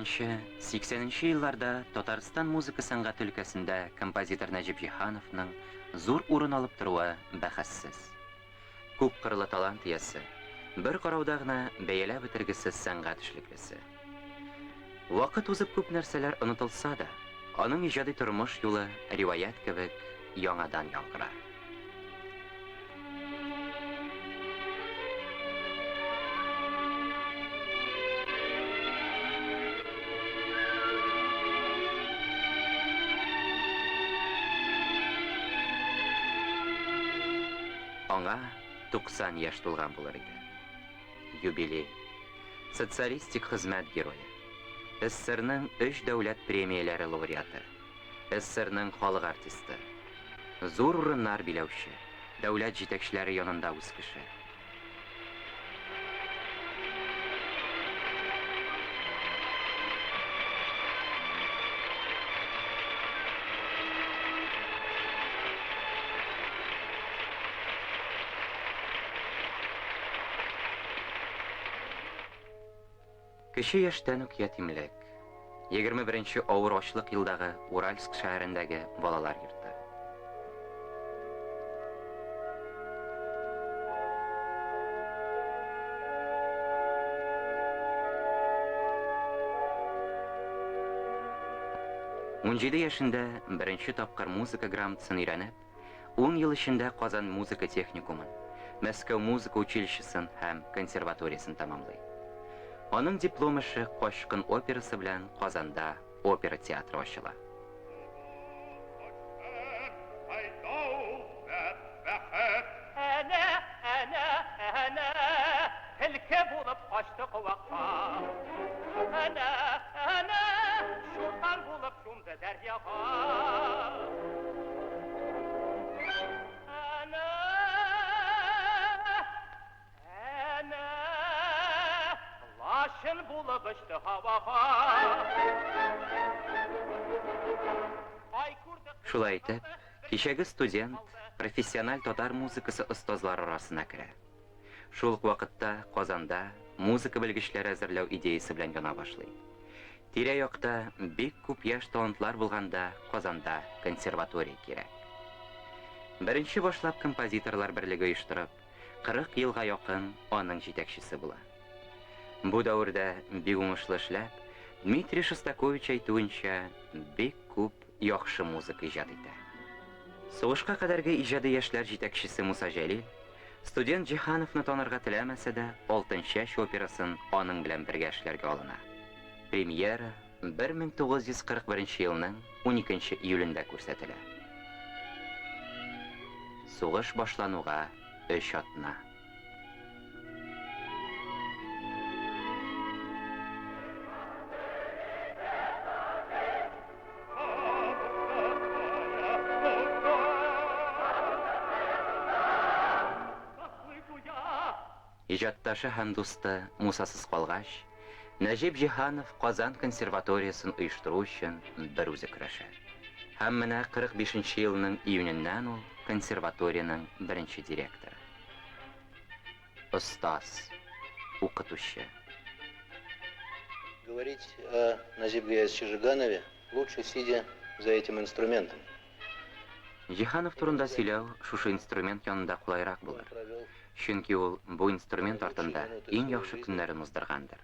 Туксанынчы, сиксәненче елларда Татарстан музыка сәнгате өлкәсендә композитор Нәҗип Җиһановның зур урын алып торуы бәхәссез. Күпкырлы талант иясе, бер карауда гына бәяләп бетергесез сәнгать эшлеклесе. Вакыт узып күп нәрсәләр онытылса да, аның иҗади тормыш юлы риваять кебек яңадан яңгырар. Аңа 90 яшь тулган булыр иде. Юбилей. Социалистик хезмәт герое. СССРның өч дәүләт премияләре лауреаты. СССРның халык артисты. Зур урыннар биләүче, дәүләт җитәкчеләре янында үз кеше. Кече яшьтән үк ятимлек. 21 нче авыр ачлык елдагы Уральск шәһәрендәге балалар йорты. Унҗиде яшендә беренче тапкыр музыка грамотасын өйрәнеп, Ун ел эчендә Казан музыка техникумын, Мәскәү музыка училищесын һәм консерваториясен тәмамлый. Аның диплом эше Качкын операсы белән Казанда опера театры ачыла. Әнә, әнә, әнә, Төлке булып качты куакка. Әнә, әнә, Чуртан булып чумды дәрьяга. Әнә, әнә, Лачын булып очты һавага. Ай күрде Шулай итеп, кичәге студент профессиональ татар музыкасы остазлары арасына керә. Шул ук вакытта Казанда музыка белгечләре әзерләү идеясе белән яна башлый. Тирә-якта бик күп яшь талантлар булганда Казанда консерватория кирәк. Беренче башлап композиторлар берлеге оештырып, 40 елга якын аның җитәкчесе була. Бу дәвердә бик уңышлы эшләп, Дмитрий Шостакович әйтүенчә, бик күп яхшы музыка иҗат итә. Сугышка кадәрге иҗади яшьләр җитәкчесе Муса Җәлил, студент Җиһановны танырга теләмәсә дә, Алтынчәч операсын аның белән бергә эшләргә алына. Премьера 1941 елның 12 июлендә күрсәтелә. Сугыш башлануга өч атна. Иҗатташы һәм дусты Мусасыз калгач, Нәҗип Җиһанов Казан консерваториясен оештыру өчен бер үзе көрәшә. Һәм менә 45 нче елның июненнән ул консерваториянең беренче директоры. Остаз, укытучы. Говорить о Назиб Гаязовиче Жиганове лучше сидя за этим инструментом. Җиһанов турында сөйләү шушы инструмент янында кулайрак булыр, чөнки ул бу инструмент артында иң яхшы көннәрен уздыргандыр.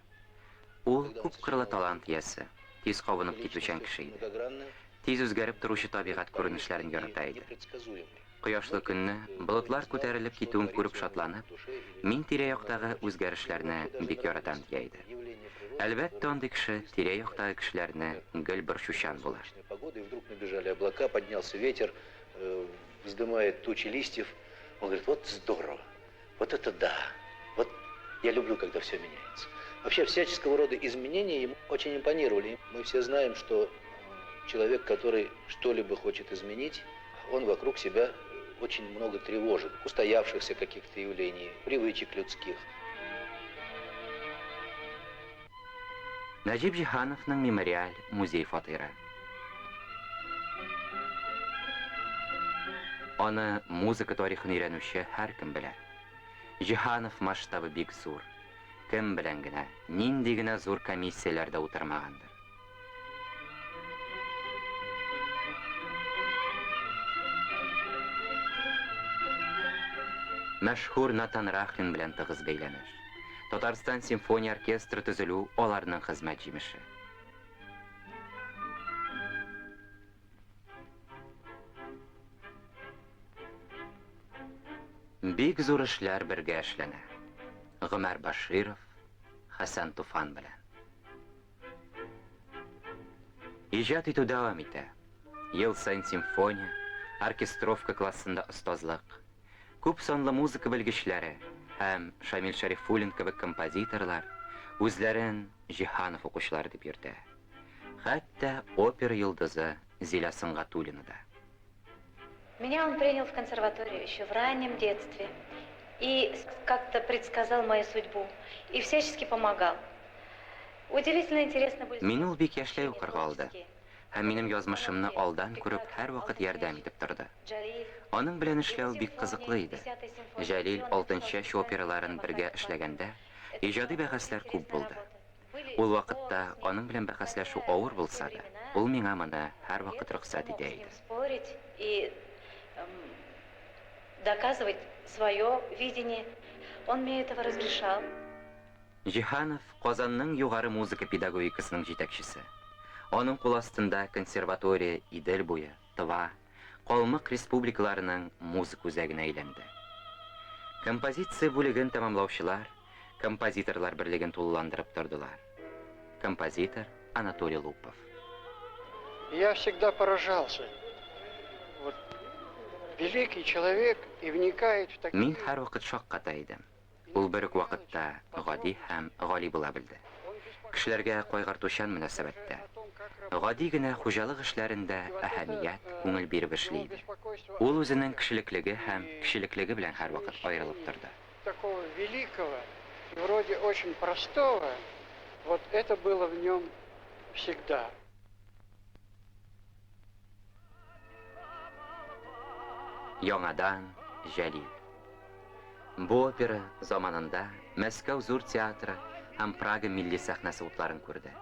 Ул күпкырлы талант иясе, тиз кабынып китүчән кеше иде. Тиз үзгәреп торучы табигать күренешләрен ярата иде. Кояшлы көнне болытлар күтәрелеп китүен күреп шатланып, мин тирә-яктагы үзгәрешләрне бик яратам, дия иде. Әлбәттә, андый кеше тирә-яктагы кешеләрне гел борчучан була. Погода, и вдруг набежали облака, поднялся ветер, вздымает тучи листьев. Он говорит, вот здорово, вот это да, вот я люблю, когда все меняется. Вообще всяческого рода изменения ему очень импонировали. Мы все знаем, что человек, который что-либо хочет изменить, он вокруг себя очень много тревожит, устоявшихся каких-то явлений, привычек людских. Нәҗип Җиһановның мемориаль музей фатиры. Аны музыка тарихын өйрәнүче һәркем белә. Җиһанов масштабы бик зур. Кем белән генә, нинди генә зур комиссияләрдә утырмагандыр. Мәшһүр Натан Рахлин белән тыгыз бәйләнеш. Татарстан симфония оркестры төзелү аларның хезмәт җимеше. Бик зур эшләр бергә эшләнә. Гомәр Баширов, Хәсән Туфан белән. Иҗат итү дәвам итә. Ел саен симфония, оркестровка классында остазлык. Күп санлы музыка белгечләре һәм Шамил Шәрифуллин кебек композиторлар үзләрен Җиһанов укучылары дип йөртә. Хәтта опера йолдызы Зилә Сөнгатуллина да. Меня он принял в консерваторию еще в раннем детстве и как-то предсказал мою судьбу и всячески помогал. Удивительно интересно были Мине ул бик яшьләй укырга алды һәм минем язмышымны алдан күреп һәрвакыт ярдәм итеп торды. Аның белән эшләү бик кызыклы иде. Җәлил, Алтынчәч операларын бергә эшләгәндә, иҗади бәхәсләр күп булды. Ул вакытта аның белән бәхәсләшү авыр булса да, ул миңа моны һәрвакыт рөхсәт итә иде. Спорить и доказывать свое видение. Он мне этого разрешал. Җиһанов, Казанның югары музыка педагогикасының җитәкчесе. Аның кул астында консерватория Идел буе, Тыва, Калмык республикаларының музыка үзәгенә әйләнде. Композиция бүлеген тәмамлаучылар Композиторлар берлеген тулыландырып тордылар. Композитор Анатолий Лупов. Я всегда поражался. Вот великий человек и вникает в такие... Мин һәрвакыт шакката идем. Ул бер үк вакытта гади һәм гали була белде. Кешеләргә кайгыртучан мөнәсәбәттә. Гади генә хуҗалык эшләрендә әһәмият, күңел биреп эшли иде. Ул үзенең кешелеклеге һәм кечелеклеге белән һәрвакыт аерылып торды. Такого великого и вроде очень простого, вот это было в нем всегда. Яңадан Җәлил. Бу опера заманында Мәскәү зур театры һәм Прага милли сәхнәсе утларын күрде.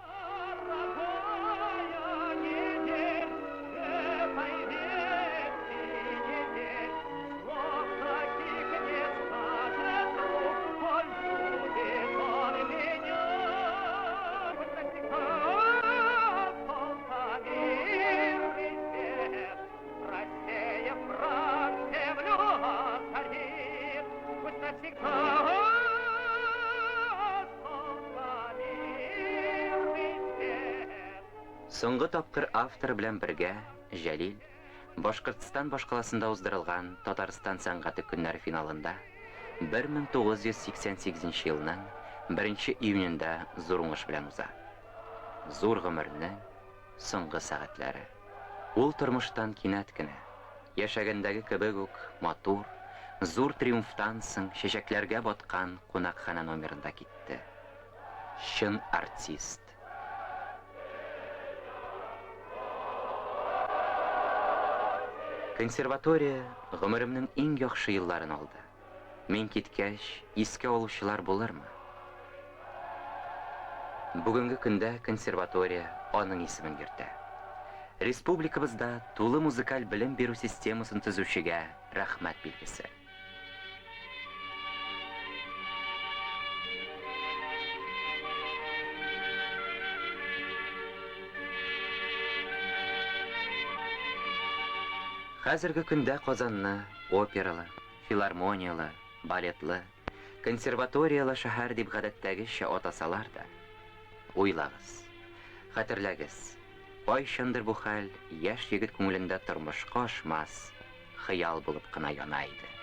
Соңгы тапкыр автор белән бергә Җәлил Башкортстан башкаласында уздырылган Татарстан сәнгате көннәре финалында 1988 елның 1 июнендә зур уңыш белән уза. Зур гомернең соңгы сәгатьләре. Ул тормыштан кинәт кенә, яшәгәндәге кебек үк матур, зур триумфтан соң чәчәкләргә баткан кунакханә номерында китте. Чын артист. Консерватория гомеремнең иң яхшы елларын алды. Мин киткәч, искә алучылар булырмы? Бүгенге көндә консерватория аның исемен йөртә. Республикабызда тулы музыкаль белем бирү системасын төзүчегә рәхмәт билгесе. Хәзерге көндә Казанны опералы, филармонияле, балетлы, консерваторияле шәһәр дип гадәттәгечә атасалар да, уйлагыз, хәтерләгез, кайчандыр бу хәл яшь егет күңелендә тормышка ашмас хыял булып кына яна иде.